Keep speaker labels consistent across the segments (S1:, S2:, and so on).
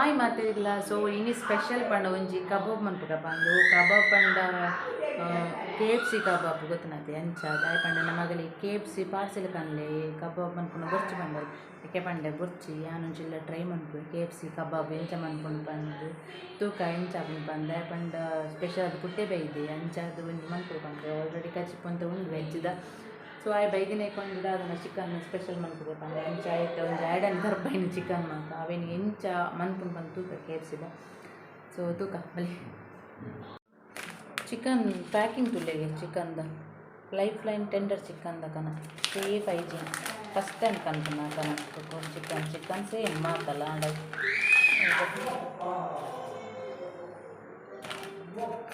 S1: Hi ಮಾತೆರ್ಗ್ಲ. ಸೊ ಇನಿ special ಪಂಡ ಒಂಜಿ ಕಬಾಬ್ ಮನ್ಪುಗ ಪಂದು. ಕಬಾಬ್ ಪಂಡ ಕೆ ಎಫ್ ಸಿ ಕಬಾಬ್ ಗೊತ್ತುನತೆ ಅಂಚ. ದಾಯೆ ಪಂಡ ನಮಗಲಿ ಕೆ ಎಫ್ ಸಿ ಪಾರ್ಸೆಲ್ ಕನ್ಲೆ ಕಬಾಬ್ ಮನ್ಪುನ ಬೊರ್ಚಿ ಪಂಡಲ್. ಅಕ್ಕೆ ಪಂಡೆ ಬೊರ್ಚಿ ಯಾನ್ ಒಂಜಿಲ್ಲ ಟ್ರೈ ಮನ್ಪುವೆ ಕೆ ಎಫ್ ಸಿ ಕಬಾಬ್ ಎಂಚ ಮನ್ಪುನು ಪಂದ್. ತೂಕ ಎಂಚ ಆಪುಂಡು ಪಂದ್. ದಾಯೆ ಪಂಡ ಸ್ಪೆಷಲ್ ಅದು ಪುಟ್ಟೆ ಬೈದೆ ಅಂಚಾದ್ ಒಂಜಿ ಮನ್ಪುಗ ಪಂದ್. ಆಲ್ರೆಡಿ ಕಜಿಪು ಒಂತೆ ಉಂಡು ವೆಜ್ದ. ಸೊ ಆಯೆ ಬೈದಿನ ಒಂಜಿ ದಾದನ ಚಿಕನ್ ಸ್ಪೆಷಲ್ ಮನ್ಪುಗ ಪಂದ್. ಅಂಚ ಐತ ಒಂಜಿ ಆ್ಯಡನ್ ತರ್ಪೈನ ಚಿಕನ್ ಮಾತ ಅವೆನ್ ಎಂಚ ಮನ್ಪುನು ಪಂದ್ ತೂಕ ಕೆ ಎಫ್ ಸಿದ. ಸೊ ತೂಕ ಬಲೆ. ಚಿಕನ್ ಪ್ಯಾಕಿಂಗ್ ತುಲ್ಲೆಗೆ ಚಿಕನ್ದ ಲೈಫ್ ಲೈನ್ ಟೆಂಡರ್ ಚಿಕನ್ ದಕನ ಸೇಫ್ ಹೈಜೀನ್. ಫಸ್ಟ್ ಟೈಮ್ ಕನ್ಪುನ ಕನ ಚಿಕನ್. ಚಿಕನ್ ಸೇಮ್ ಮಾತಲ್ಲ ಆಂಡ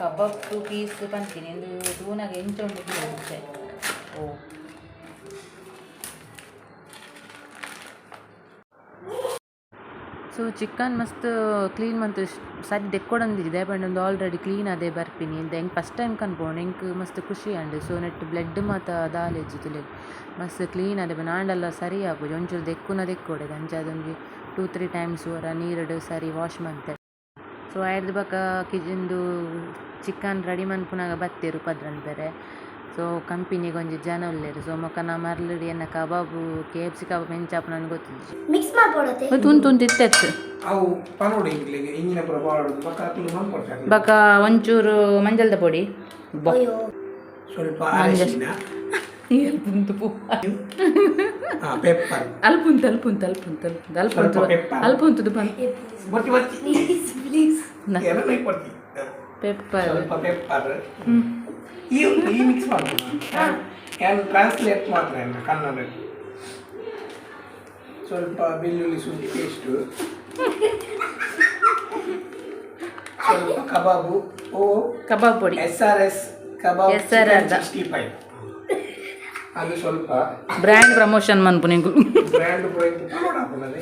S1: ಕಬಾಬ್ ಪೀಸ್ ಪಂತೀನಿ. ಇಂದು ತೂನಗ ಎಂಚ ಉಂಡು ತೂವೊಡು. ಓ, ಸೊ ಚಿಕನ್ ಮಸ್ತ್ ಕ್ಲೀನ್ ಮಂತ್ ಸರಿ ದೆಕ್ಕೊಡೊಂದಿಜ್ಜಿ. ದಾಯೆ ಪಂಡ ಉಂದು ಆಲ್ರೆಡಿ ಕ್ಲೀನ್ ಆದೇ ಬರ್ಪಿನಿ. ಎಂಕ್ ಫಸ್ಟ್ ಟೈಮ್ ಕನ್ಪುಂಡು, ಎಂಕ್ ಮಸ್ತ್ ಖುಷಿ ಆಂಡ್. ಸೊ ನೆಟ್ಟ್ ಬ್ಲಡ್ ಮಾತ ದಾಲ ಇಜ್ಜಿ ತೂಲೆ, ಮಸ್ತ್ ಕ್ಲೀನ್ ಆದ್. ಆಂಡಲ ಸರಿ ಆಪುಜಿ, ಒಂಚೂರು ದೆಕ್ಕುನ ದೆಕ್ಕೊಡೆ. ಅಂಚಾದ್ ಒಂಜಿ 2-3 ಟೈಮ್ಸ್ ಒರ ನೀರುಡು ಸರಿ ವಾಶ್ ಮಂತೆ. ಸೊ ಐರ್ದ್ ಬೊಕ ಉಂದು ಚಿಕನ್ ರೆಡಿ ಮನ್ಪುನಗ ಬತ್ತೆರ್ ಪದ್ರನ್ಪೆರೆ. ಸೊ ಕಂಪೆನಿಗ್ ಒಂಜಿ ಜನ ಉಲ್ಲೆರ್. ಸೊ ಮೊಕನ ಮರ್ಲುಡು ಎನ್ನ ಕಬಾಬ್ ಕೆ ಎಫ್ ಸಿ ಕಬಾಬ್ ಎಂಚ ಆಪುಂಡು ಗೊತ್ತಿಜ್ಜಿ.
S2: ಮಿಕ್ಸ್ ಮಲ್ಪೊಡತೆ.
S1: ಉಂತು ಉಂತು ಇತ್ತೆತ್ತು.
S3: ಅವು ಪನೋಡು ಇಂಗ್ಲಿಗೆ ಇಂಜಿನ ಪೂರ ಪಾಡೋದು ಬೊಕ್ಕ ಅಕ್ಲು ಮನ್ಪೊಡ್ತಾರೆ.
S1: ಬೊಕ ಒಂಚೂರು ಮಂಜಲ್ದ ಪೊಡಿ.
S2: ಅಯ್ಯೋ.
S3: ಸ್ವಲ್ಪ ಅರಿಶಿನ.
S1: ಅಲ್ಪುಂತು ಪೂ.
S3: ಹಾ, ಪೆಪ್ಪರ್.
S1: ಅಲ್ಪುಂತು ಅಲ್ಪುಂತು ಅಲ್ಪುಂತು ಅಲ್ಪುಂತು ಅಲ್ಪುಂತು.
S3: ಸ್ವಲ್ಪ pepper.
S1: ಅಲ್ಪುಂತುದು ಬಂದು.
S3: ಬರ್ತಿ ಬರ್ತಿ.
S2: Please please.
S3: ಎಲ್ಲ ಕೊಡ್ತಿ.
S1: ಪೆಪ್ಪರ್.
S3: ಸ್ವಲ್ಪ ಪೆಪ್ಪರ್. ಈ ಈ ಮಿಕ್ಸ್ ಮಾಡ್ಬೋದು. ಏನು ಟ್ರಾನ್ಸ್ಲೇಟ್ ಮಾತ್ರ ಏನು ಕನ್ನಡ. ಸ್ವಲ್ಪ ಬೆಳ್ಳುಳ್ಳಿ ಶುಂಠಿ ಪೇಸ್ಟು, ಸ್ವಲ್ಪ ಕಬಾಬು ಓ
S1: ಕಬಾಬ್ ಪೊಡಿ.
S3: S R S kebab.
S1: SRR the.
S3: 65 ಅದು ಸ್ವಲ್ಪ.
S1: ಬ್ರ್ಯಾಂಡ್ ಪ್ರಮೋಷನ್ ಮನ್ಪು ನಿಂಗು.
S3: ಬ್ರ್ಯಾಂಡ್ ಪೂರ ಇತ್ತು ನೋಡಾಪುನದೆ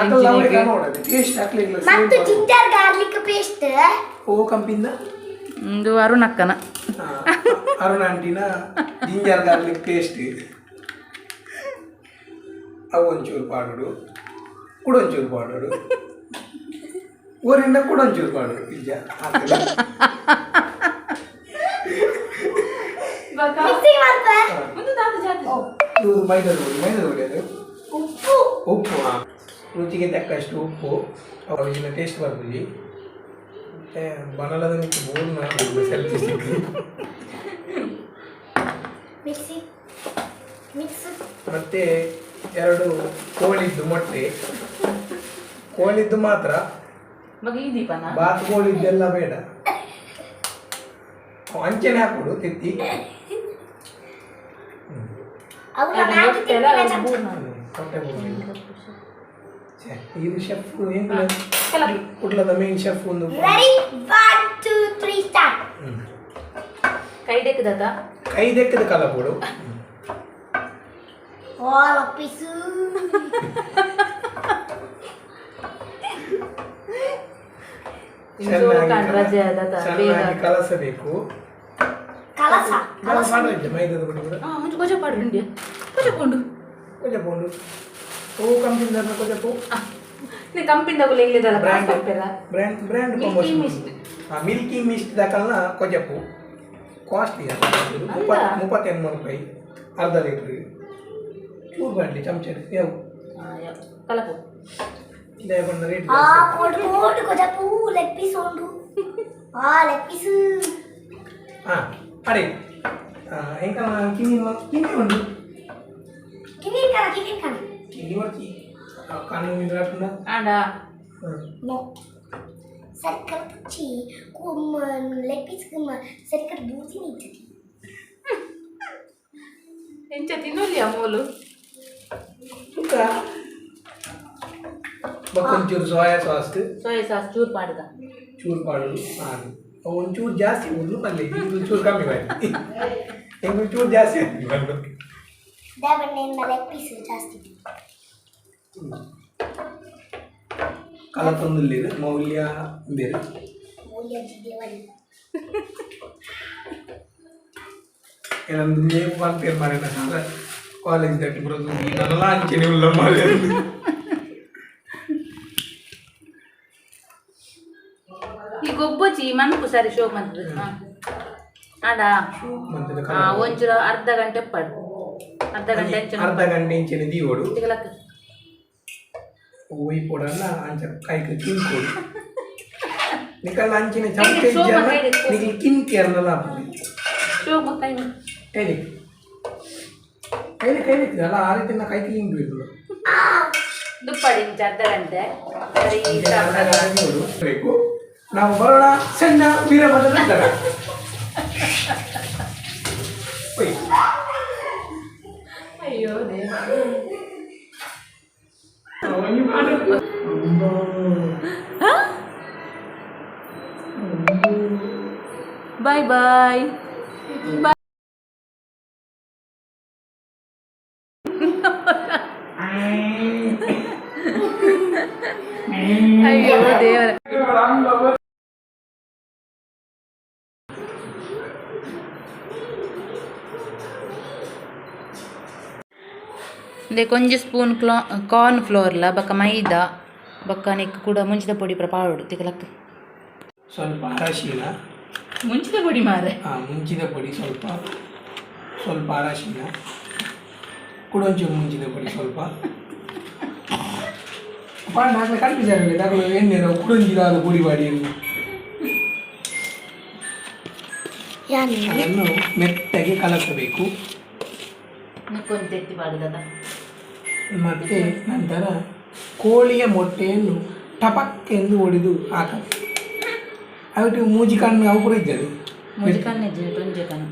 S3: ಅಕಲ್ಲ ನೋಡದೆ ಟೇಸ್ಟ್ ಹಾಕ್ಲಿಲ್ಲ.
S2: ಮತ್ತು ಜಿಂಜರ್ ಗಾರ್ಲಿಕ್ ಪೇಸ್ಟ್.
S3: ಓ ಕಂಪಿಂದ.
S1: ಒಂದು ಅರುಣಕ್ಕನ.
S3: ಅರುಣ ಆಂಟಿನ ಜಿಂಜರ್ ಗಾರ್ಲಿಕ್ ಪೇಸ್ಟ್ ಅವು ಒಂಚೂರು ಪಾಡೋಡು, ಕೂಡ ಒಂಚೂರು ಪಾಡೋಡು. ಊರಿಂದ ಕೂಡ ಒಂಚೂರು ಪಾಡೋಡು ಇಜ್ಜ ಹಾಕಲ್ಲ.
S2: ಮಿಕ್ಸಿಂಗ್ ಮಲ್ಪ.
S3: ಇವರು ಮೈದಾದ ಪುಡಿ, ಮೈದಾದ ಪುಡಿ ಅದು.
S2: ಉಪ್ಪು.
S3: ಉಪ್ಪು, ಹಾಂ, ರುಚಿಗೆ ತಕ್ಕಷ್ಟು ಉಪ್ಪು. ಅವಿನ ಟೇಸ್ಟ್ ಬರ್ಪುಜಿ. ಮತ್ತು ಬನಲದ ಮಿಕ್ಕು ಬೋರ್ನ selfie stick.
S2: Mixing mix.
S3: ಮತ್ತು ಎರಡು ಕೋಳಿದ್ದು ಮೊಟ್ಟೆ, ಕೋಳಿದ್ದು ಮಾತ್ರ.
S1: ಮಗ ಈ ದೀಪನ.
S3: ಬಾತ್ ಕೋಳಿದ್ದೆಲ್ಲ ಬೇಡ. ಅಂಚೆನೆ ಹಾಕೋಡು ತಿತ್ತಿ.
S2: ಅವು ಮ್ಯಾಗಿ ತಿನ್ಪಿನ ಚಮಚ.
S3: ಮೊಟ್ಟೆ ಬೋರ್ನ. ಛೆ, ಇದು ಶೆಫ್ ಹೆಂಗ್ ಕುಡ್ಲದ ಮೇನ್ ಶೆಫ್ ಒಂದು.
S2: Ready, 1 2 3 start.
S1: ಕೈ ದೆಕ್ಕದತ್ತ.
S3: ಕೈ ದೆಕ್ಕದ ಕಲಪೋಡು.
S2: ಆಲ್ ಪೀಸು.
S3: ಚೆನ್ನಾಗಿ
S1: ರಜೆ ಆದತ ಬೇಗ.
S3: ಚೆನ್ನಾಗಿ ಕಲಸಬೇಕು.
S2: ಕಲಸ.
S3: ನಾನು ಮಾಡಿದ್ದೆ ಮೈದಾದ ಪುಡಿ ಕೂಡ.
S1: ಹಾಂ, ಮುಂಚೆ ಕೊಜ ಪಾಡು ಇಂಡಿಯಾ ಕೊಜ ಕೊಂಡು.
S3: ಕೊಜಪು ಓ ಕಂಪಿಂದ ಕೊಜಪು.
S1: ನೀ ಕಂಪಿಂದ ಇಂಗ್ಲಿದಲ್ಲ.
S3: Brand.
S1: Brand.
S3: Brand brand.
S1: Milky
S3: promotion.
S1: Mist.
S3: ಹಾಂ, ಮಿಲ್ಕಿ ಮಿಸ್ಟ್ ದಕಲ್ನ ಕೊಜಪು ಕಾಸ್ಟ್ಲಿ. 38 ರೂಪಾಯಿ ಅರ್ಧ ಲೀಟ್ರ್. ಚೂರು ಮಾಡಲಿ ಚಮಚ ಯಾವ.
S1: ಕಲಪು.
S3: ಲೇಬಣ್ಣ ರೇಟ್.
S2: ಆ ಕೋಲ್ಡ್ ಕೋಲ್ಡ್ ಕೊಜಪು ಲೆಗ್ ಪೀಸ್ ಉಂಡು. ಆ ಲೆಗ್ ಪೀಸ್.
S3: ಹಾಂ, ಅಡೆ ಎಂಕ ಕಿನ್ನಿ ಕಿನ್ನಿ ಉಂಡು.
S2: ಕಿನ್ನಿನ್ ಕಣ ಕಿನ್ನಿನ್ ಕಣ.
S3: ಕಿನ್ನಿ ಬರ್ಚಿ ಕಣ್ಣು ಮಿಂದ್ರಾಟುಂಡ.
S1: ಆಂಡ.
S2: ನೋ ಸರ್ಕಲ್ ಪುಚ್ಚಿ ಲೆಗ್ ಪೀಸ್ ಸರ್ಕಲ್ ಬೂದಿ ನಿಂತತಿ.
S1: ಎಂಚ ತಿನ್ನೊಲಿ ಅಮೋಲು.
S3: ಸುಕ್ಕ ಬೊಕ್ಕೊಂಚೂರು ಸೋಯಾ ಸಾಸ್.
S1: ಸೋಯಾ ಸಾಸ್ ಚೂರು ಪಾಡುದ.
S3: ಚೂರು ಪಾಡುದು. ಹಾಂ, ಒಂಚೂರು ಜಾಸ್ತಿ ಉಂಡು ಮಲ್ಲಿ, ಇದು ಚೂರು ಕಮ್ಮಿ ಮಾಡಿ, ಎಂಕ್ ಚೂರು ಜಾಸ್ತಿ ಆಯ್ತು.
S2: ದೇವಣ್ಣ ಲೆಗ್ ಪೀಸ್ ಜಾಸ್ತಿ.
S3: ಕಲತೊಂದುಲ್ಲೆರ್ ಮೌಲ್ಯ ಬೇರೆ.
S2: ಮೌಲ್ಯ ದೇವರಿ.
S3: ಏನಂದು ನೀವು ಪನ್ಪೇರ್ ಮಾರ್ರೆ, ಸಾಲ ಕಾಲೇಜ್ ದಟ್ಟಿ ಬರೋದು ನನಲ ಅಂಚೆನೆ ಉಲ್ಲ ಮಾರ್ರೆ.
S1: ಬೊರ್ಚಿ ಮನ್ಪು ಸರಿ ಶೋ ಮಂತದ ಆಡ.
S3: ಮಂತದ.
S1: ಒಂಚೂರು ಅರ್ಧ ಗಂಟೆ ಪಡು, ಅರ್ಧ ಗಂಟೆ ಅಂಚನೆ.
S3: ಅರ್ಧ ಗಂಟೆ ಇಂಚಿನ ದೀವೋಡು.
S1: ತಿಗಲಕ್ಕ.
S3: ಒಯ್ ಪೋಡಲ್ಲ, ಅಂಚ ಕೈಕ್ ಕಿನ್ಕೋಡು. ನಿಕಲ್ ಅಂಚಿನ ಚಮಚ
S1: ಕೈಗೆ ಸೋಮ
S3: ಇಜ್ಜಲ್ಲ.
S1: ಕೈಗೆ ಸೋಮ.
S3: ನಿಕಲ್ ಕಿನ್ಕೇರ್ನಲ್ಲ ಆಪುಂಡು.
S1: ಶೋ ಕೈ.
S3: ಕೈಲಿ ಕೈಲಿ ಕೈಲಿ ಅಲ್ಲ, ಆ ರೀತಿ ಕೈ ಕ್ಲೀನ್ ಬೇಕು.
S1: ದುಪ್ಪಡಿ ಇಂಚ ಅರ್ಧ ಗಂಟೆ ಸರಿ.
S3: ಅರ್ಧ ಗಂಟೆ ದೀವೋಡು ಬೇಕು. ನಾವು ಬರೋಣ ಸಣ್ಣ ವಿರಾಮದ ನಂತರ. ಒಯ್.
S1: ಅಯ್ಯೋ ದೇವ. Boy boy. ಅಯ್ಯೋ ದೇವರ. ಕೊಂಜಿ ಸ್ಪೂನ್ ಕ್ಲಾ ಕಾರ್ನ್ ಫ್ಲೋರ್ಲ ಬೊಕ್ಕ ಮೈದಾ ಬೊಕ್ಕ ನೆಕ್ ಕೂಡ ಮುಂಚಿದ ಪೊಡಿ ಪೂರ ಪಾಡೋಡು ತಿಕಲಕ್.
S3: ಸ್ವಲ್ಪ ಅರಶಿನ.
S1: ಮುಂಚಿದ ಪೊಡಿ ಮಾರೆ.
S3: ಮುಂಚಿದ ಪೊಡಿ ಸ್ವಲ್ಪ, ಸ್ವಲ್ಪ ಅರಶಿನ, ಕುಡೊಂಚೂರು ಮುಂಚಿದ ಪೊಡಿ ಸ್ವಲ್ಪ ಪಾಂಡ ಹಾಕಿ ಕಲ್ಪಿಸಾಗಲಿ. ದಾಕಲು ಎಣ್ಣೆ ಕುಡೊಂಜಿದಾದ ಪೊಡಿ ಮಾಡಿ.
S2: ಯಾನು?
S3: ಅದನ್ನು ಮೆತ್ತಗೆ ಕಲಸಬೇಕು.
S1: ಕೊಂಚ ಎತ್ತಿ ಪಾಡುದದ.
S3: ಮತ್ತು ನಂತರ ಕೋಳಿಯ ಮೊಟ್ಟೆಯನ್ನು ಟಪಕ್ ಎಂದು ಒಡೆದು ಹಾಕಬೇಕು. ಅದಕ್ಕೆ ಮೂಜಿ ಕಣ್ಣು ಅವು ಕೂಡ ಇದ್ದದು.
S1: ಮುಂಚಿ ಕಣ್ಣು ಒಂಜೆ ಕಣ್ಣು.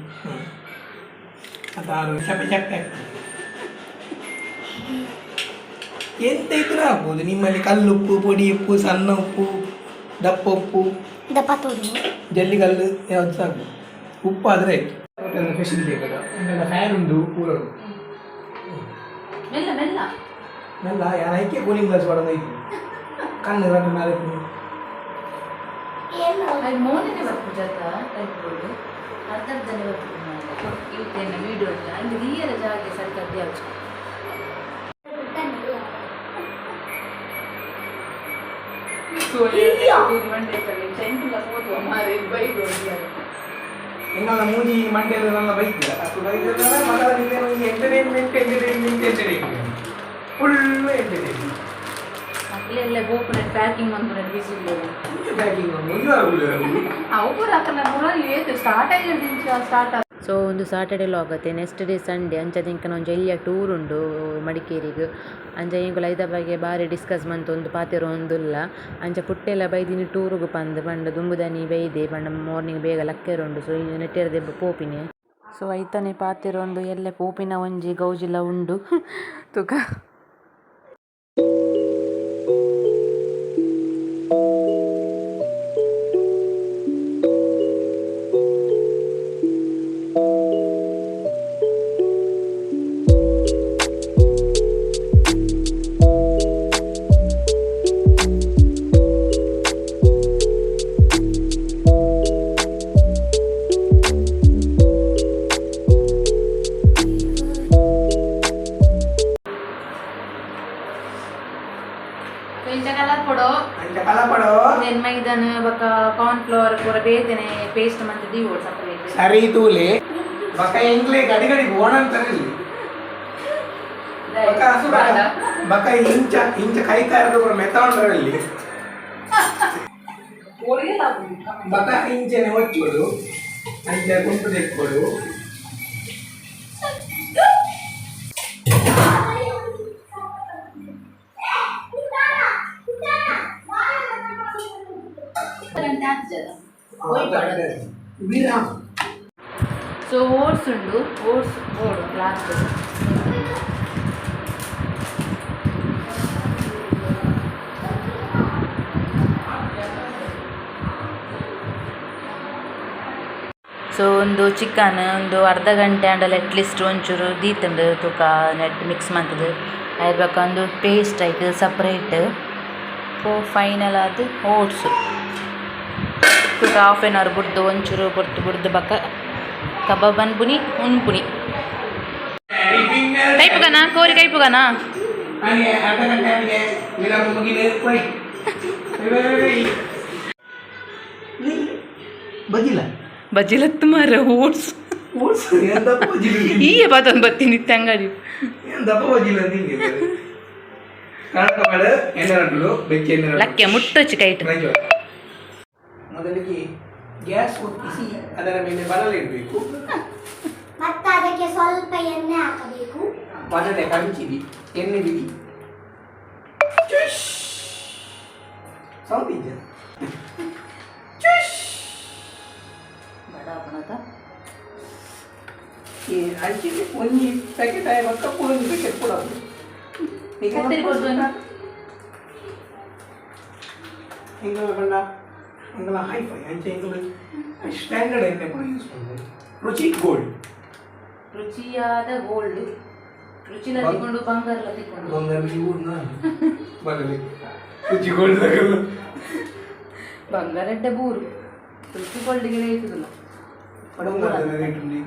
S3: ಅದು ಚಪ್ಪೆ ಚಪ್ಪೆ ಆಗ್ತದೆ. ಎಂತ ಇದ್ರೂ ಆಗ್ಬೋದು ನಿಮ್ಮಲ್ಲಿ. ಕಲ್ಲುಪ್ಪು, ಪೊಡಿ ಉಪ್ಪು, ಸಣ್ಣ ಉಪ್ಪು, ದಪ್ಪ ಉಪ್ಪು.
S2: ದಪ್ಪ ತೋಡು.
S3: ಜಲ್ಲಿಕಲ್ಲು ಯಾವ್ದು ಸಾಕು, ಉಪ್ಪು ಆದರೆ ಆಯ್ತು. ಫೆಸಿಲಿಟಿ ಬೇಕಲ್ಲ, ಫ್ಯಾನ್ ಉಂಟು, ಪೂರ ಉಂಟು.
S1: ಮೆಲ್ಲ ಮೆಲ್ಲ.
S3: ಮೆಲ್ಲ ಯಾರು ಐಕೆ ಕೂಲಿಂಗ್ ಗ್ಲಾಸ್ ಮಾಡೋದು ಐತಿ ಕಣ್ಣು ರಟ್ಟು ನಾಳೆ.
S2: ಏನು?
S1: ಅದು ಮೋನೆನೆ ಬರ್ಪುಜಾತ ಕೈಪೋಡು ಅರ್ಧ ಅರ್ಧನೆ ಬರ್ಪುಜ. ಇತ್ತೇನ ವೀಡಿಯೋ ಇಲ್ಲ ಅಂದ್ರೆ ರಿಯಲ್ ಜಾಗೆ ಸರ್ಕದ್ದೆ ಯಾವ್ದು.
S3: ಎಂಗಲ್ಲ ಮೂಜಿ ಮಂಡ್ಯದ ನನ್ನ ಬೈಕ್ ಅಷ್ಟು ಬೈಕ್ ಮಗಳ entertainment, entertainment, entertainment, full entertainment.
S1: ಮಕ್ಕಳೆಲ್ಲ ಗೋಪುರ ಪ್ಯಾಕಿಂಗ್ ಮನ್ಪುನ ಬಿಸಿ.
S3: ಪ್ಯಾಕಿಂಗ್ ಒಂದು
S1: ಅವು ಪೂರ ಅಕ್ಕನ ಪೂರ ಏತ್ ಸ್ಟಾರ್ಟ್ ಆಗಿ ಸ್ಟಾರ್ಟ್. ಸೊ ಒಂದು ಸಾಟರ್ಡೆ ಆಗುತ್ತೆ, ನೆಕ್ಸ್ಟ್ ಡೇ ಸಂಡೇ. ಅಂಚ ತಿಂಕನ ಒಂಜಿ ಎಲ್ಯ ಟೂರ್ ಉಂಡು ಮಡಿಕೇರಿಗ್. ಅಂಚ ಎಂಕುಲು ಐತ ಬಗ್ಗೆ ಬಾರಿ ಡಿಸ್ಕಸ್ ಮಂತ್ ಒಂದು ಪಾತೆರ ಒಂದುಲ್ಲ. ಅಂಚ ಪುಟ್ಟೆಲ್ಲ ಬೈದಿನಿ ಟೂರುಗು ಪಂದ್ ಪಂಡ ದುಂಬುದನಿ ಬೈದೆ ಪಂಡ ಮಾರ್ನಿಂಗ್ ಬೇಗ ಲಕ್ಕೆರೆ ಉಂಡು. ಸೊ ನೆಟ್ಟೆರ್ದೆ ಪೋಪಿನಿ. ಸೊ ಐತನೆ ಪಾತೆರ ಒಂದು ಎಲ್ಲೆ ಪೋಪಿನ ಒಂಜಿ ಗೌಜಿಲ ಉಂಡು ತುಕ. ಇಂಚ ಕಲರ್ ಕೊಡು.
S3: ಅಂಚ ಕಲಪಡು.
S1: ಇಂದೆನ್ ಮೈದನ್ ಬೊಕ್ಕ ಕಾರ್ನ್ ಫ್ಲೋರ್ ಪೂರ ಬೇತೆನೆ ಪೇಸ್ಟ್ ಮಂತ್ ದೀವೊಡು ಸಪರೇಟ್.
S3: ಸರಿ ತೂಲೆ, ಬಕ ಎಂಗ್ಲೆ ಗಡಿ ಗಡಿ ಬೋಣಂತಾರೆ. ಬಕ ಹಸು ಬಕ ಬಕ ಇಂಚ ಇಂಚ ಕೈ ಕಾರದ ಪೂರ ಮೆತ್ತವಂಡರಲ್ಲಿ. ಬಕ ಇಂಚನೆ ಒಚ್ಚೋಡು, ಅಂಚ ಕುಂಟು ತೆಕ್ಕೊಡು. ವಿರಾಮ.
S1: ಸೊ ಓಟ್ಸ್ ಉಂಡು, ಓಟ್ಸ್ ಬೋಡು ಲಾಸ್ಟ್. ಸೊ ಒಂದು ಚಿಕನ್ ಒಂದು ಅರ್ಧ ಗಂಟೆ ಆಂಡಲ ಅಟ್ಲೀಸ್ಟ್ ಒಂಚೂರು ದೀತುಂಡು ತೂಕ ನೆಟ್ ಮಿಕ್ಸ್ ಮಂತುದು. ಐರ್ ಬೊಕ ಒಂದು ಪೇಸ್ಟ್ ಐಕ್ ಸಪ್ರೇಟ್. ಫೈನಲ್ ಆದ್ ಓಟ್ಸ್ ತೂಕ ಹಾಫ್ ಆನ್ ಅವರ್ ಬುಡ್ದು, ಒಂಚೂರು ಪೊರ್ತು ಬುಡ್ದು ಬೊಕ ಕಬಾಬ್ ಅನ್ಪುನಿ ಉನ್ಪುನಿ. ಕೈಪುಗನಾ ಕೋರಿ ಕೈಪುಗನಾ?
S3: ಹಾಗೆ ಅರ್ಧ ಗಂಟೆ ಆಗಿದೆ, ವಿರಾಮ ಮುಗಿದೆ. ಹೋಯ್. ಬಜಿಲ
S1: ಬಜಿಲತ್ತು ಮಾರ ಓಟ್ಸ್.
S3: ಓಟ್ಸ್ ಏನ್ ದಪ್ಪ ಬಜಿಲ?
S1: ಈಯೆ ಬಾತೊಂದು ಬತ್ತೀನಿ ತಂಗಡಿ.
S3: ಏನ್ ದಪ್ಪ ಬಜಿಲ ನಿಂಗೆ? ಕಣಕ ಬೇಡ, ಎಣ್ಣೆ ರಟ್ಟುಡು ಬೆಚ್ಚ ಎಣ್ಣೆ ರಟ್ಟು.
S1: ಲಕ್ಕೆ ಮುಟ್ಟೊಚ್ಚಿ ಕೈಟ್.
S3: ಮೊದಲಿಗೆ ಗ್ಯಾಸ್ ಹೊತ್ತಿಸಿ ಅದರ ಮೇಲೆ ಬಣಲೆ ಇಡಬೇಕು.
S2: ಮತ್ತೆ ಅದಕ್ಕೆ ಸ್ವಲ್ಪ ಎಣ್ಣೆ ಹಾಕಬೇಕು.
S3: ಬಣಲೆ ಕಂಚಿದಿ, ಎಣ್ಣೆ ಬಿಡಿ. ಸೌಂಡ್ ಇದೆಯಾ?
S1: ಬಡ ಆಪಣತ.
S3: ಈ ಅಂಚಿಗೆ ಒಂಜಿ ಪ್ಯಾಕೆಟ್ ಆಯ ಬೊಕ್ಕ ಒಂಜಿ ಪ್ಯಾಕೆಟ್ ಕೂಡ.
S1: ಕತ್ತರಿ ಕೊಡ್ದು.
S3: ಎಂಗಲ ಪಂಡ ಎಂಗಲ ಹೈಫೈ ಅಂಚೆ, ಎಂಗಲ ಸ್ಟ್ಯಾಂಡರ್ಡ್ ಎಣ್ಣೆ ಕೂಡ ಯೂಸ್ ಮಾಡ್ಬೋದು. ರುಚಿ ಗೋಲ್ಡ್.
S1: ರುಚಿಯಾದ ಗೋಲ್ಡ್, ರುಚಿಲ ತಿಕ್ಕೊಂಡು ಬಂಗಾರಲ ತಿಕ್ಕೊಂಡು.
S3: ಬಂಗಾರ ಬರಲಿ, ರುಚಿ ಗೋಲ್ಡ್ ತಗಲ್ಲ.
S1: ಬಂಗಾರಡ್ಡೆ ಬೂರು ರುಚಿ ಗೋಲ್ಡ್ಗೆ ರೇಟ್.
S3: ಬಂಗಾರದ ರೇಟ್ ಉಂಟು.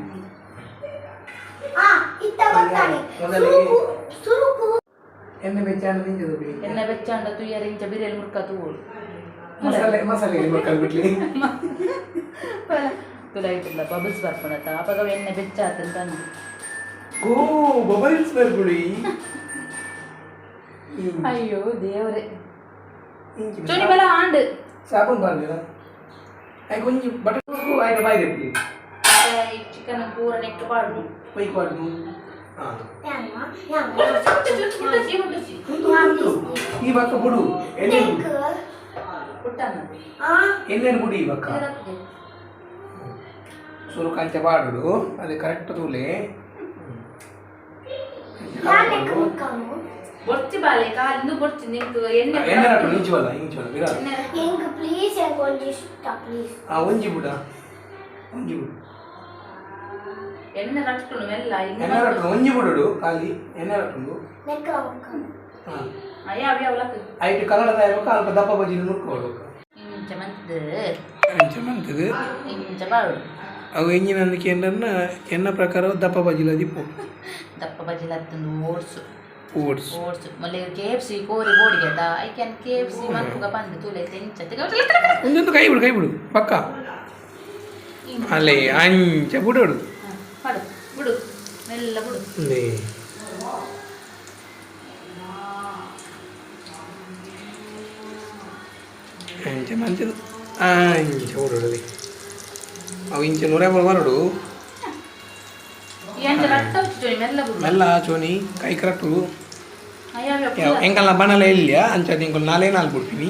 S2: ಆ ಇತ್ತ ಗೊತ್ತಾನೆ.
S3: ಮೊದಲಿಗೆ
S2: ಸುರುಕು ಸುರುಕು.
S3: ಎಣ್ಣೆ ಬೆಚ್ಚಾಣ ನಿಂಜದು.
S1: ಎಣ್ಣೆ ಬೆಚ್ಚಾಂಡ ತುಯ್ಯರ ಇಂಚ ಬಿರಿಯಲ್ ಮುರ್ಕ ತೂವೋಡು.
S3: ಮಸಾಲೆ ಮಸಾಲೆ ಮಕ್ಕಳು ಬಿಟ್ಲಿ.
S1: ತುಲ ಇಟ್ಟಿಲ್ಲ, ಬಬಲ್ಸ್ ಬರ್ಪಣತ ಅಪಗ ಎಣ್ಣೆ ಬೆಚ್ಚ ಆತಂತ ಅಂದು.
S3: ಓ, ಬಬಲ್ಸ್ ಬರ್ಗುಳಿ.
S1: ಅಯ್ಯೋ ದೇವರೇ, ಚುನಿ ಬಲ ಆಂಡ್.
S3: ಸಾಬೂನ್ ಬಾರ್ಲಿಲ್ಲ, ಐಕ್ ಒಂಜಿ ಬಟರ್ ಆಯ್ತು, ಬಾಯ್ ರೆಪ್ಲಿ.
S1: ಚಿಕನ್ ಪೂರ ನೆಕ್ಟ್ ಪಾಡು.
S3: ಪೈಕ್ ಪಾಡ್ದು ಹಾಂ.
S2: ಯಾಮ್ಮ ಯಾಮ್ಮ.
S1: ಮುಟ್ಟುಚಿ ಮುಟ್ಟುಚಿ.
S3: ಉಂಟು ಉಂಟು. ಈ ಬಕ್ಕ ಬುಡು ಎಣ್ಣೆ ಬುಡು.
S1: ಪುಟ್ಟನ.
S2: ಆ.
S3: ಎಣ್ಣೆ ಬುಡು ಈ ಬಕ್ಕ. ಸುರು ಕಂಚ ಪಾಡುಡು, ಅದು ಕರೆಕ್ಟ್ ತೂಲೆ.
S2: ಯಾನೆಕ್ ಮುಕ್ಕನು.
S1: ಬೊರ್ಚಿ ಬಾಲೆ ಕಾಲಿಂದು ಬೊರ್ಚಿ ನಿಂಕ್ ಎಣ್ಣೆ.
S3: ಎಣ್ಣೆ ರಟ್ಟು ಇಂಚುವಲ್ಲ ಇಂಚುವಲ್ಲ ಬಿರ.
S1: ಎಣ್ಣೆ.
S2: ಎಂಕ್ ಪ್ಲೀಸ್, ಎಂಕ್ ಒಂಜಿ ಇಷ್ಟ ಪ್ಲೀಸ್.
S3: ಆ, ಒಂಜಿ ಬುಡ, ಒಂಜಿ ಬುಡು.
S1: ಎಣ್ಣೆ ರಟ್ಟುನು ಮೆಲ್ಲ.
S3: ಎಣ್ಣೆ ರಟ್ಟು ಒಂಜಿ ಬುಡುಡು, ಖಾಲಿ ಎಣ್ಣೆ ರಟ್ಟುಂಡು.
S2: ನೆಕ್ಕ ಮುಕ್ಕನು.
S3: ಹಾಂ.
S1: ಯಾವ ಯಾವ ಲಕ್.
S3: ಐಟ್ ಕನ್ನಡದ ಆಯ್ಬೇಕು, ಅಲ್ಪ ದಪ್ಪ ಬಜ್ಜಿ ನುರ್ಕೊಳ್ಬೇಕು.
S1: ಇಂಚ ಮಂತದ.
S3: ಅಂಚ ಮಂತದು.
S1: ಇಂಚ ಬಾಡು.
S3: ಅವು ಎಂಜಿನ ಅಂದಕ್ಕೆ ಎನ್ನ ಪ್ರಕಾರ ದಪ್ಪ ಬಜ್ಜಿಲ ದಿಪ್ಪು.
S1: ದಪ್ಪ ಬಜ್ಜಿಲ ಹತ್ತೊಂದು ಓಟ್ಸ್.
S3: ಓಟ್ಸ್.
S1: ಓಟ್ಸ್ ಮೊಲೆ ಕೆ ಎಫ್ ಸಿ ಕೋರಿ ಬೋಡಿಗೆ I can K F C ಮನ್ಪುಗ ಬಂದು ತೂಲೆ ತೆಂಚ.
S3: ಒಂದೊಂದು ಕೈ ಬಿಡು, ಕೈ ಬಿಡು ಪಕ್ಕ ಅಲ್ಲೇ ಅಂಚ ಬುಡೋಡು.
S1: ಮಾಡು, ಬಿಡು, ಮೆಲ್ಲ ಬಿಡು.
S3: ಲೇ. ಅಂಚ ಮಂಚದು ಅಂಚ ಬುಡೋಡು. ಅವು ಇಂಚ ನೂರ ಬರೋಡು.
S1: ಈ ಅಂಚ ರಟ್ಟ ಚೋನಿ, ಮೆಲ್ಲ ಬಿಡು.
S3: ಮೆಲ್ಲ ಚೋನಿ, ಕೈ ಕರೆಕ್ಟು.
S1: ಅಯ್ಯ.
S3: ಎಂಕಲ್ನ ಬಣಲ ಇಲ್ಲಿಯ ಅಂಚ ಎಂಕಲ್ ನಾಲೇ ನಾಲ್ ಬಿಡ್ತೀನಿ.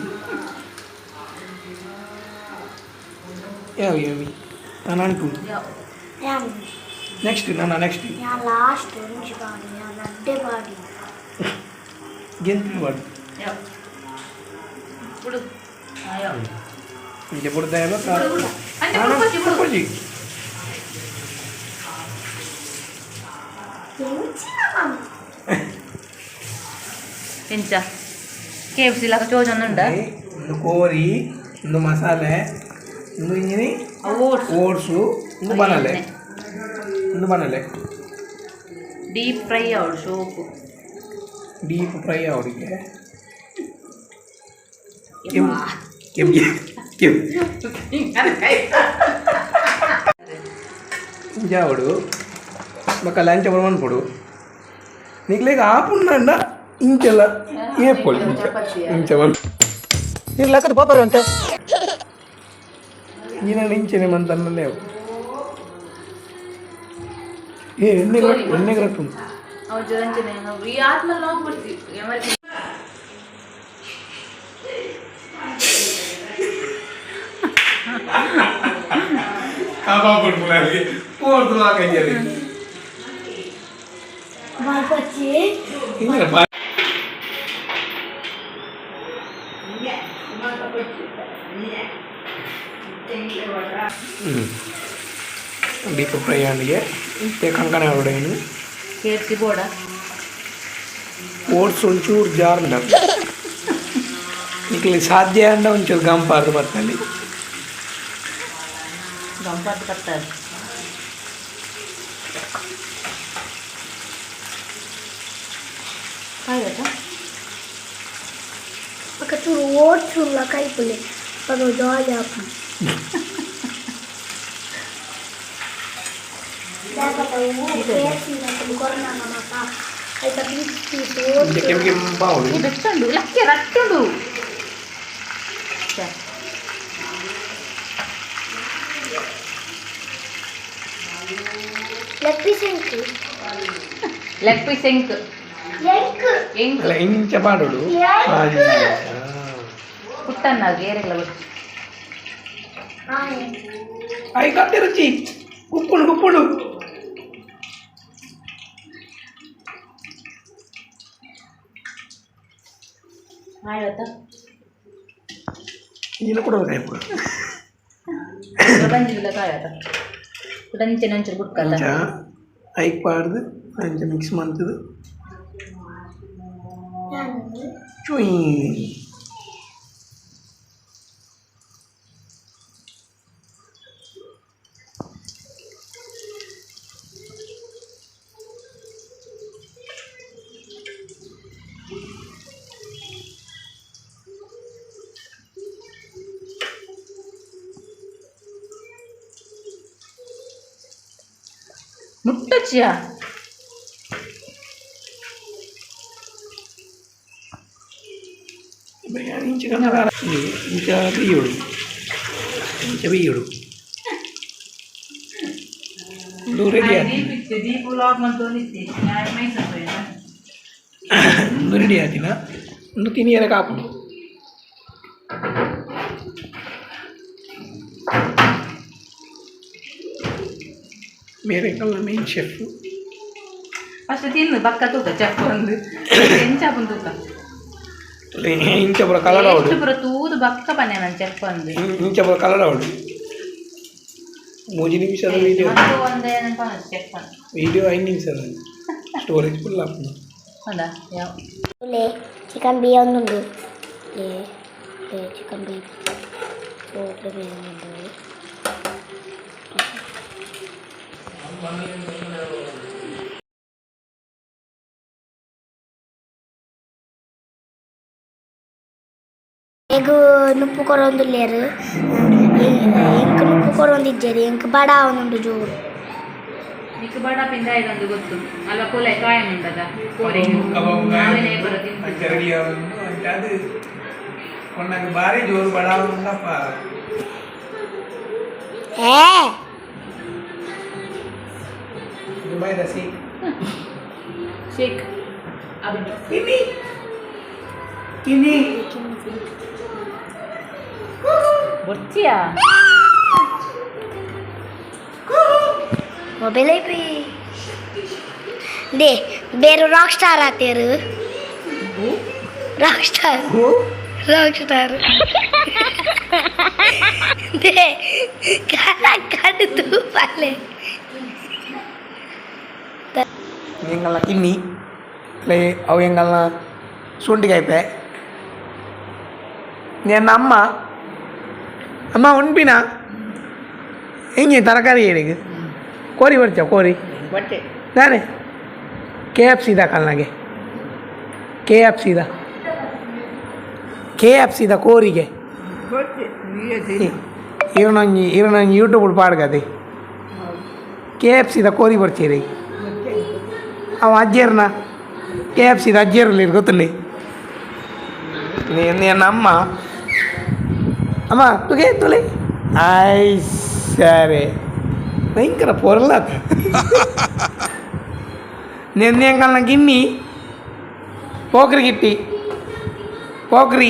S3: ಯಾವ ಯಾವಿ ನಾನು ಅಂಟು.
S2: ಯಾನ್.
S3: ನೆಕ್ಸ್ಟ್ ನನ್ನ ನೆಕ್ಸ್ಟ್.
S2: ಯಾನ್ ಲಾಸ್ಟ್ ಒಂಜಿ ಬಾಡಿ, ಯಾನ್ ಅಡ್ಡೆ ಬಾಡಿ.
S3: ಗೆಂತು ಬಾಡು.
S1: ಯಾವ ಬಿಡು, ಅಯ್ಯೋ.
S3: ಇಂಚ ಬುಡ್ದ.
S1: ಬಿಡು, ಅಂಚ ಬಿಡ್ಕೊಚ್ಚಿ, ಬಿಡು.
S2: ಎಂಚಿನ ಮಾಮ.
S1: ಎಂಚ ಕೆ ಎಫ್ ಸಿ ಲಕ ಚೋಜೊಂದುಂಡ.
S3: ಒಂದು ಕೋರಿ, ಒಂದು ಮಸಾಲೆ, ಒಂದು ಇಂಜಿನಿ.
S1: ಓಟ್ಸ್.
S3: ಓಟ್ಸು, ಒಂದು ಬನಲೆ, ಒಂದು ಬನಲೆ.
S1: ಡೀಪ್ ಫ್ರೈ ಅವಳು ಶೋಕು.
S3: ಡೀಪ್ ಫ್ರೈ ಅವರಿಗೆ ಕೆಂಪು ಕೆಂಪು ಕೆಂಪು ಇಂಜಾವಡು ಬೊಕ್ಕ ಲಂಚ ಮನ್ಪೊಡು. ನಿಕ್ಲೆಗ್ ಆಪುಂಡ ಇಂಚೆಲ್ಲ ಏಪೊಲಿ ಇಂಚ ಇಂಚ ಮನ್ ನೀರು ಲಕ್ಕದ ಪಾಪರು ಅಂತ ಇಂಜಿನ ಇಂಚೆನೆ ಮಂತನ್ನಲೇ ಅವು. ಏ, ಎಣ್ಣೆ ಎಣ್ಣೆ ಕರೆಕ್ಟ್ ಉಂಟು.
S1: ಅವು ಅಂಚನೆ ಈ ಆತ್ಮ ಲಾಂಗ್ ಬಿಡ್ತಿ ಎಮರ್ಜೆನ್ಸಿ.
S3: ಕಬಾಬ್ ಕೊಡ್ಪುನಾರಿಗೆ ಪೋರ್ತು ಹಾಕಂಜರಿ.
S2: ಬಾಯ್ಕೊಚ್ಚಿ.
S3: ಇಂಜಿನ ಬಾ. ಡೀಪ್ ಫ್ರೈ ಆಂಡಿಗೆ ಇತ್ತೆ ಕಂಕಣ ಅವಡೇನು.
S1: ಕೆ ಎಫ್ ಸಿ ಬೋಡ.
S3: ಓಟ್ಸ್ ಒಂಚೂರು ಜಾರ್ಂಡ ನಿಕ್ಲೆ ಸಾಧ್ಯ ಅಂಡ ಒಂಚೂರು ಗಂಪಾರ್ದು ಬರ್ತಲ್ಲಿ.
S1: ಗಂಪಾತ್ ಕತ್ತಾರೆ. ಕಾಯ್ದಾ.
S2: ఒక ಚೂರು ಓಟ್ಸ್ ಉಲ್ಲ ಕೈಪುಲೆ ಪಗ ಜಾಲಿ ಆಪುಂಡು.
S3: ಇಂಚ ಕೆಂಪು ಕೆಂಪಾವಡು.
S1: ಈ ಬೆಚ್ಚುಂಡು ಲಕ್ಕೆ ರಟ್ಟುಂಡು.
S2: ಲೆಗ್ ಪೀಸ್ ಎಂಕ್.
S1: ಲೆಗ್ ಪೀಸ್ ಎಂಕ್.
S2: ಎಂಕ್.
S1: ಎಂಕ್.
S3: ಅಲ್ಲ, ಇಂಚ ಪಾಡೋಡು.
S1: ಪುಟ್ಟನ್ನ ಏರೆಗ್ಲ ಗೊತ್ತು.
S3: I ಕತ್ತೆ ರುಚಿ ಕುಪ್ಪುಡು ಕುಪ್ಪುಡು.
S1: ಆಯ್ತಾ?
S3: ಇಂಜಿನ ಕೂಡ ಕಾಯ್ಪು.
S1: ಬಂಜಿಲ್ಲ ಕಾಯತ ಪುಟ್ಟಂಚಿನ ಒಂಚೂರು ಬುಡ್ಕಲ್ಲ.
S3: ಅಂಚ ಐಕ್ ಪಾಡ್ದು ಅಂಚ ಮಿಕ್ಸ್ ಮಂತದು ಚುಯ್.
S1: ಮುಟ್ಟಚ್ಚಿಯಾ.
S3: ಬಿರಿಯಾನಿ ಇಂಚ ಕನ್ನಡ ಇಂಚ ಬೇಯೋಡು, ಇಂಚ ಬೇಯೋಡು. ಉಂದು ರೆಡಿ ಆಯ್ತು.
S1: ದೀಪ ವ್ಲಾಗ್ ಮಂತೊಂದಿತ್ತಿ.
S3: ಉಂದು ರೆಡಿ ಆತಿನ. ಉಂದು ತಿನಿಯರ ಕಾಪುಂಡು. ಮೇರೆ ಕಲ್ಲ main chef.
S1: First ತಿನ್ನು, ಬಕ್ಕ ತೂಕ ಚಪ್ಪ ಒಂದು ಎಂಚಾಪುನ್ ತೂಕ.
S3: ಇಂಚ ಪೂರ ಕಲರ್ ಆವಡು.
S1: ಎಷ್ಟು ಪೂರ ತೂದು ಬಕ್ಕ ಪನ್ನೆ ನಾನು ಚೆಪ್ಪ ಒಂದು.
S3: ಇಂಚ ಪೂರ ಕಲರ್ ಆವಡು. ಮೂಜಿ ನಿಮಿಷದ ವಿಡಿಯೋ.
S1: ಮತ್ತು ಒಂದೇ ಚೆಪ್ಪ.
S3: ವಿಡಿಯೋ 5 ನಿಮಿಷದ, ಸ್ಟೋರೇಜ್ ಫುಲ್ ಆಪುಂಡು.
S1: ಹೌದಾ ಯಾವ?
S2: ಲೇ, ಚಿಕನ್ ಬಿರಿಯಾನಿ ಲೇ ಲೇ, ಚಿಕನ್ ಬಿ ಬಿರಿಯಾನಿ. ಎಗ್ ನುಪ್ಪು ಕೊರೊಂದುಲ್ಲೆರ್. ಎಂಕ್ ನುಪ್ಪು ಕೊರೊಂದಿಜ್ಜೆರ್, ಎಂಕ್ ಬಡ ಆವೊಂದುಂಡು ಜೋರು.
S1: ನಿಕ್ ಬಡ ಪಿಂದ ಇದೊಂದು ಗೊತ್ತು ಅಲ್ಲ, ಕೋಲೆ ಕಾಯಂ ಉಂಟದ ಕೋರಿ. ನಾವೇನೇ ಬರೋ ತಿಂದು.
S3: ರೆಡಿ ಆವೊಂದು ಅಂಚಾದ್ ಕೊನ್ನಗ ಬಾರಿ ಜೋರು ಬಡ ಆವೊಂದುಂಡಪ್ಪ.
S2: ಏ.
S3: ದುಬೈದ ಸೀಕ್.
S1: ಶೇಕ್ ಅಬಿ.
S3: ಕಿನಿ ಕಿನಿ.
S1: ಬರ್ತೀಯಾ?
S2: ಮೊಬೈಲ್ ಐಪಿ they ಬೇರೆ ರಾಕ್ ಸ್ಟಾರ್ ಆತೇರು, rock star, rock star they ಕಾಲ ಕಾಡು ತೂಪಾಲೆ.
S3: ಎಂಗಲ್ನ ಕಿನ್ನಿ ಲೇ, ಅವು ಎಂಗಲ್ನ ಸೂಂಟಿಕಾಯ್ಪೆ. ನನ್ನ ಅಮ್ಮ ಅಮ್ಮ ಉಣ್ಪಿನ ಹೆಂಗೆ ತರಕಾರಿ ಏನಿಗೆ ಕೋರಿ ಬರ್ತೀಯ ಕೋರಿ ನಾನೇ ಕೆ ಎಫ್ ಸಿದ ಕಲ್ನಾಗೆ ಕೆ ಎಫ್ ಸಿದ ಕೆ ಎಫ್ ಸಿದ ಕೋರಿಗೆ ಇರನೊಂಜಿ ಇರನೊಂಜಿ ಯೂಟ್ಯೂಬ್ ಪಾಡ್ಗದೆ ಕೆ ಎಫ್ ಸಿದ ಕೋರಿ ಬರ್ತೀರಿ. ಅವ ಅಜ್ಜಿಯರ್ನ ಕೆ ಎಫ್ ಸಿದ ಅಜ್ಜಿಯರ್ಲಿ ಗೊತ್ತಿಲ್ಲ. ನಮ್ಮ ಅಮ್ಮ ತುಗೆ ತುಲೆ ಆಯ್ ಸರಿ ಭಯಂಕರ ಪೊರ್ಲಾತ. ನೆನ್ನೆ ಗಿನ್ನಿ ಪೋಕ್ರಿ ಗಿಟ್ಟಿ ಪೋಕ್ರಿ.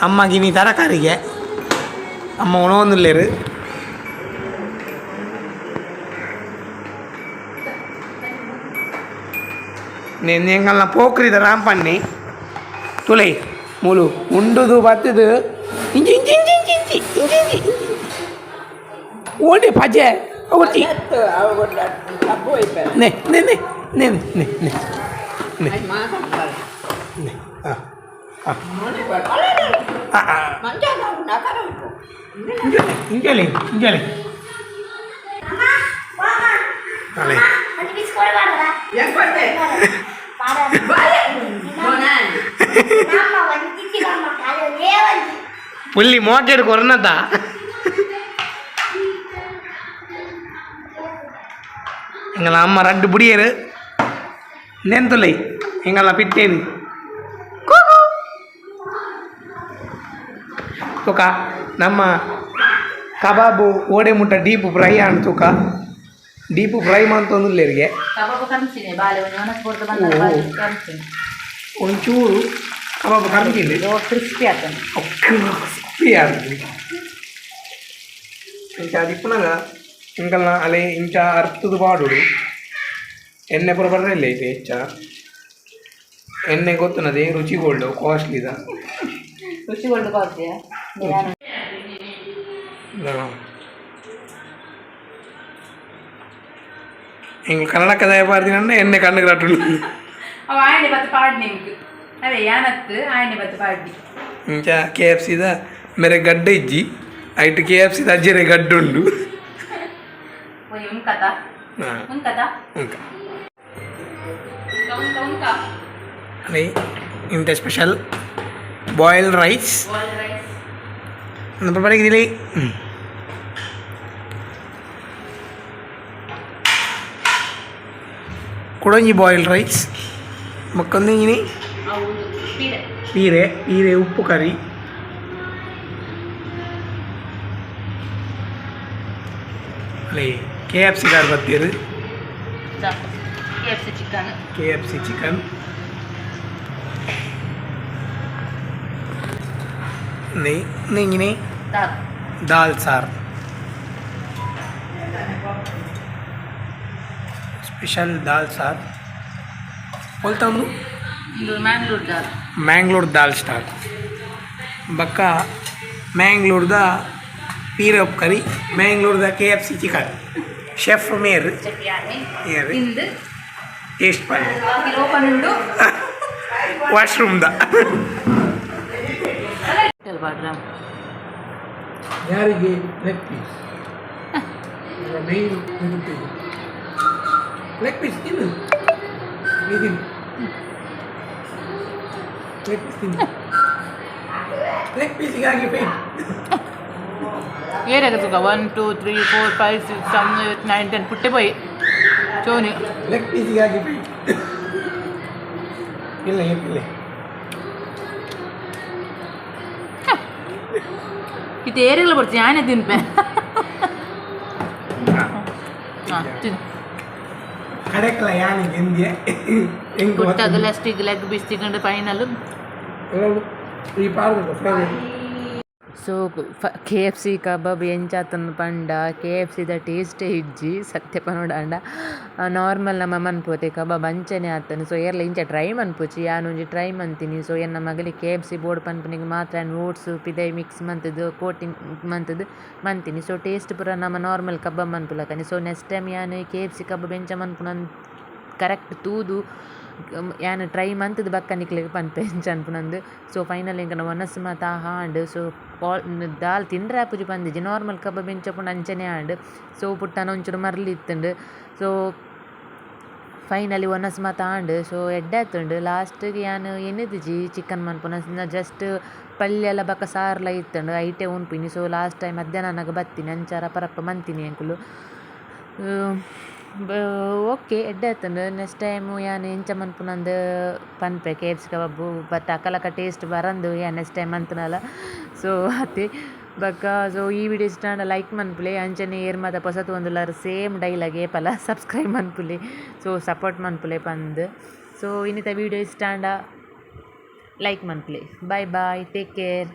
S3: ಅಮ್ಮ ಗಿನ್ನಿ ತರಕಾರಿಗೆ ಅಮ್ಮ ಉಣವೊಂದುಲ್ಲೇರು. ನೆನ್ನೆ ಪೋಕ್ರಿದ ರಾಂಪಣ್ಣಿ ತುಲೈ ಮೂಲು ಉಂಡುದು ಬತ್ತದು ಇಂಚಿ ಇಂಚಿ ಇಂಚಿ ಇಂಚಿ ಇಂಚಿ ಇಂಚಿ ಇಂಚಿ ಓಡಿ ಪಜೆ ಒಟ್ಟಿ ನೆ ನೆ ನೆ ನೆ ನೆ ನೆ ನೆ ನೆ ಆ ಆ ಆ ಇಂಜಲಿ ಇಂಜಲಿ ಅಲೆ. ಪುಲ್ಲಿ ಮೋಕೆಡ್ ಕೊರ್ನದ. ಎಂಗಲ ಅಮ್ಮ ರಡ್ಡು ಬುಡಿಯರು ನೆಂತುಲೈ ಎಂಗಲ ಪಿಟ್ಟೇನು ತೂಕ ನಮ್ಮ ಕಬಾಬು ಓಡೆ ಮುಟ್ಟ ಡೀಪ್ ಫ್ರೈ ಆಂಡ್ ತೂಕ ಡೀಪ್ ಫ್ರೈ ಮಂತೊಂದುಲ್ಲೆರಿಗೆ.
S1: ಕಬಾಬ್ ಕಮ್ಸಿನೆ ಬಾಲೆ ಒಂಜಿ ಒಣಸ್ ಪೊರ್ತು ಬಂದ.
S3: ಓ.
S1: ಕಮ್ಸಿನೆ.
S3: ಒಂಚೂರು ಕಬಾಬು ಕರ್ಮಿಂಡು.
S1: ಕ್ರಿಸ್ಪಿ ಆತಂದು.
S3: ಕ್ರಿಸ್ಪಿ ಆತಂದು. ಇಂಚ ಅದಿಪ್ಪುನಗ ಇಂಕಲ್ನ ಅಲೆ ಇಂಚ ಅರ್ತದ ಪಾಡೋಡು. ಎಣ್ಣೆ ಪೂರ ಬರ್ರೆ ಇಲ್ಲ ಐತೆ. ಹೆಚ್ಚ ಎಣ್ಣೆ ಗೊತ್ತುನದೆ ರುಚಿ ಗೋಲ್ಡ್ ಕಾಸ್ಟ್ಲಿದ.
S1: ರುಚಿ ಗೋಲ್ಡ್ ಕಾಸ್ಟ್ಲಿಯಾ?
S3: ಎಂಕ್ ಕನ್ನಡಕ್ಕೆ ದಯಪಾರ್ದಿನ ಎಣ್ಣೆ ಕಣ್ಣು ರಟ್ಟುಂಡು.
S1: ಅವ ಆಯನೆ ಬತ್ತು ಪಾಡ್ ನಿಮ್ಗೆ ಅದೇ ಯಾನತ್ತು ಆಯನೆ ಬತ್ತು ಪಾಡ್ಡಿ.
S3: ಇಂಚ ಕೆ ಎಫ್ ಸಿದ ಮೇರೆ ಗಡ್ಡೆ ಇಜ್ಜಿ ಐಟ್ ಕೆ ಎಫ್ ಸಿದ ಅಜ್ಜೆರೆ ಗಡ್ಡೆ ಉಂಡು.
S1: ಓಯ್ ಉಂಕತ.
S3: ಹಾಂ.
S1: ಉಂಕತ.
S3: ಉಂಕ.
S1: ಉಂಕ ಉಂಕ ಉಂಕ.
S3: ಅದೇ ಇಂಥ special boil rice.
S1: Boiled rice.
S3: ಬರಗಿದಿಲ್ಲ. ಕುಡೊಂಜಿ ಬಾಯ್ಲ್ಡ್ ರೈಸ್ ಬೊಕ್ಕೊಂದು
S1: ಹೌದು ಪೀರೆ.
S3: ಪೀರೆ ಪೀರೆ ಉಪ್ಪು ಕರಿ. ಅಲ್ಲಿ ಕೆ ಎಫ್ ಸಿ ಕಾರ್ ಬತ್ತೀರು.
S1: KFC chicken.
S3: KFC chicken. ഇങ്ങനെ.
S1: ದಾಲ್.
S3: ದಾಲ್ ಸಾರ್, ಸ್ಪೆಷಲ್ ದಾಲ್ ಸಾರ್ ಪೊಲ್ತ ಒಂದು.
S1: ಇದು ಮ್ಯಾಂಗ್ಳೂರ್ ದಾಲ್.
S3: ಮ್ಯಾಂಗ್ಳೂರ್ ದಾಲ್ ಸ್ಟಾರ್. ಬಕ್ಕ ಮ್ಯಾಂಗ್ಳೂರ್ದ ಪೀರೆ ಉಪ್ಪು ಕರಿ, ಮ್ಯಾಂಗ್ಳೂರ್ದ ಕೆಎಫ್ಸಿ ಚಿಕನ್. ಶೆಫ್ ಮೇರ್. ಏರ್.
S1: ತಿಂದು.
S3: ಟೇಸ್ಟ್ ಪಲ್ಲೆ.
S1: ಓಪನ್ ಉಂಡು.
S3: ವಾಶ್ರೂಮ್ದ.
S1: ಪಾಡ್ರ.
S3: ಯಾರಿಗೆ ಲೆಗ್ ಪೀಸ್ ಮೈನ್? ಲೆಗ್ ಪೀಸ್ ತಿನ್ನು. ನೀ ತಿನ್ನು, ಲೆಗ್ ಪೀಸ್ ತಿನ್ನು. ಲೆಗ್ ಪೀಸಿಗಾಗಿ ಫೈಟ್.
S1: ಏರಾಗ ತೂಕ 1 2 3 4 5 6 7 8 9 10 ಪುಟ್ಟೆ ಪೋಯಿ ಚೋನಿ.
S3: ಲೆಗ್ ಪೀಸಿಗಾಗಿ ಫೈಟ್. ಇಲ್ಲ ಇಲ್ಲ.
S1: ಇದು ಏರಿಗಳ ಬರ್ತೀನಿ ಯಾನೇ ತಿನ್ಪೆ. ಹಾಂ, ತಿನ್ನು.
S3: ಕಡೆಕಲ ಯಾನಿಗೆ ಎಂದ್ಯ ಹೆಂಗ್?
S1: ಪುಟ್ಟಾಗ ಲಾಸ್ಟಿಗೆ ಲೆಗ್ ಪೀಸ್ ತಿಂಕೊಂಡು ಫೈನಲ್.
S3: ಈ ಪಾರ್ದ ಫ್ರೈ.
S1: ಸೊ ಕೆಎಫ್ಸಿ ಕಬಾಬ್ ಎಂಚಾತನ್ ಪಂಡ ಕೆಎಫ್ಸಿದ ಟೇಸ್ಟೇ ಇಜ್ಜಿ ಸತ್ಯ ಪನೊಡಾಂಡ. ನಾರ್ಮಲ್ ನಮ ಮನ್ಪುವತೆ ಕಬಾಬ್ ಅಂಚನೆ ಆತನ್. ಸೊ ಏರ್ಲ ಇಂಚ ಟ್ರೈ ಮನ್ಪುಚಿ, ಯಾನ್ ಒಂಜಿ ಟ್ರೈ ಮಂತಿನಿ. ಸೊ ಎನ್ನ ಮಗಲಿ ಕೆಎಫ್ಸಿ ಬೋಡು ಪನ್ಪುನಿಗ್ ಮಾತ್ರ ಯಾನ್ ಓಟ್ಸ್ ಪಿದೈ ಮಿಕ್ಸ್ ಮಂತುದು ಕೋಟಿಂಗ್ ಮಂತುದು ಮಂತಿನಿ. ಸೊ ಟೇಸ್ಟ್ ಪೂರ ನಮ ನಾರ್ಮಲ್ ಕಬಾಬ್ ಮನ್ಪುಲಕನೆ. ಸೊ ನೆಕ್ಸ್ಟ್ ಟೈಮ್ ಯಾನ್ ಕೆಎಫ್ಸಿ ಕಬಾಬ್ ಎಂಚ ಮನ್ಪುನ ಕರೆಕ್ಟ್ ತೂದು ಯಾನ್ ಟ್ರೈ ಮಂತುದು ಬಕ್ಕ ನಿಕ್ಲೆಗ್ ಪನ್ಪೆ ಎಂಚ ಅನ್ಪುನಂದು. ಸೊ ಫೈನಲ್ ಎಂಕಲ್ನ ವನಸ್ ಮಾತ ಆಂಡ್. ಸೊ ದಾಲ್ ತಿಂಡ್ರೆ ಆಪುಜಿ ಪಂದಿಜಿ, ನಾರ್ಮಲ್ ಕಬಾಬ್ ಎಂಚ ಉಪ್ಪುಂಡು ಅಂಚನೆ ಆಂಡ್. ಸೊ ಪುಟ್ಟನ ಒಂಚೂರು ಮರ್ಲ್ ಇತ್ತುಂಡು. ಸೊ ಫೈನಲಿ ವನಸ್ ಮಾತ ಆಂಡ್. ಸೊ ಎಡ್ಡೆ ಆತುಂಡು. ಲಾಸ್ಟ್ಗೆ ಯಾನ್ ಎನ್ನಿದಿಜಿ ಚಿಕನ್ ಮನ್ಪುನ, ಜಸ್ಟ್ ಪಲ್ಯಲ ಬೊಕ ಸಾರ್ಲ ಇತ್ತುಂಡು, ಐಟೆ ಉನ್ಪಿನಿ. ಸೊ ಲಾಸ್ಟ್ ಟೈಮ್ ಮಧ್ಯಾಹ್ನ ಆನಗ ಬತ್ತಿನಿ, ಅಂಚ ರಪ ರಪ ಮಂತಿನಿ ಎಂಕುಲು. ಓಕೆ, ಎಡ್ಡೆ ಆತುಂಡು. ನೆಕ್ಸ್ಟ್ ಟೈಮ್ ಯಾನ್ ಎಂಚ ಮನ್ಪುನಂದು ಪನ್ಪೆ ಕೆಎಫ್ಸಿ ಕಬಾಬ್. ಬಟ್ ಅಕಲಕ ಟೇಸ್ಟ್ ಬರಂದು ಯಾನ್ ನೆಕ್ಸ್ಟ್ ಟೈಮ್ ಮಂತುನಲ. ಸೊ ಅತೆ ಬೊಕ ಸೊ ಈ ವಿಡಿಯೋ ಇಷ್ಟ ಆಂಡ ಲೈಕ್ ಮನ್ಪುಲೆ. ಅಂಚನೆ ಏರ್ ಮಾತ ಪೊಸತ್ ತೂವೊಂದುಲ್ಲರ್ ಸೇಮ್ ಡೈಲಾಗ್ ಏಪಲ, ಸಬ್ಸ್ಕ್ರೈಬ್ ಮನ್ಪುಲೆ, ಸೊ ಸಪೋರ್ಟ್ ಮನ್ಪುಲೆ ಪಂದ್. ಸೊ ಇನ್ನಿತ ವಿಡಿಯೋ ಇಷ್ಟ ಆಂಡ ಲೈಕ್ ಮನ್ಪುಲೆ. Bye bye, take care.